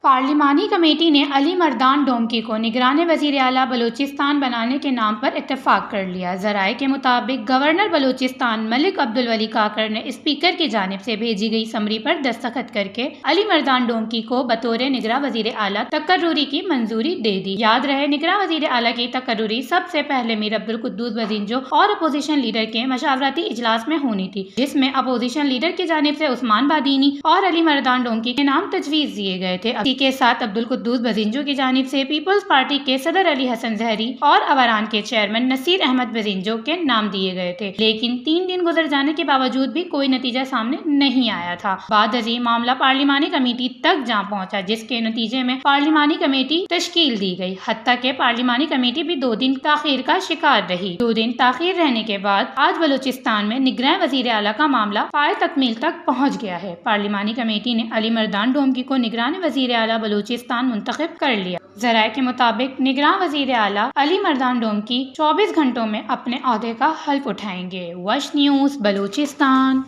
پارلیمانی کمیٹی نے علی مردان ڈومکی کو نگران وزیر اعلیٰ بلوچستان بنانے کے نام پر اتفاق کر لیا۔ ذرائع کے مطابق گورنر بلوچستان ملک عبدالولی کاکڑ نے اسپیکر کی جانب سے بھیجی گئی سمری پر دستخط کر کے علی مردان ڈومکی کو بطور نگراں وزیر اعلیٰ تقرری کی منظوری دے دی۔ یاد رہے، نگراں وزیر اعلیٰ کی تقرری سب سے پہلے میر عبدالقدوس بزنجو اور اپوزیشن لیڈر کے مشاورتی اجلاس میں ہونی تھی، جس میں اپوزیشن لیڈر کی جانب سے عثمان بادینی اور علی مردان ڈومکی کے نام تجویز دیے گئے تھے۔ اسی کے ساتھ عبدالقدوس بزنجو کی جانب سے پیپلز پارٹی کے صدر علی حسن زہری اور آوران کے چیئرمین نصیر احمد بزنجو کے نام دیے گئے تھے، لیکن تین دن گزر جانے کے باوجود بھی کوئی نتیجہ سامنے نہیں آیا تھا۔ بعد ازیں معاملہ پارلیمانی کمیٹی تک جا پہنچا، جس کے نتیجے میں پارلیمانی کمیٹی تشکیل دی گئی، حتیٰ کہ پارلیمانی کمیٹی بھی دو دن تاخیر کا شکار رہی۔ دو دن تاخیر رہنے کے بعد آج بلوچستان میں نگراں وزیر اعلیٰ کا معاملہ پائے تکمیل تک پہنچ گیا ہے۔ پارلیمانی کمیٹی نے علی مردان ڈومکی کو نگران وزیر اعلیٰ بلوچستان منتخب کر لیا۔ ذرائع کے مطابق نگراں وزیر اعلیٰ علی مردان ڈومکی چوبیس گھنٹوں میں اپنے عہدے کا حلف اٹھائیں گے۔ وش نیوز بلوچستان۔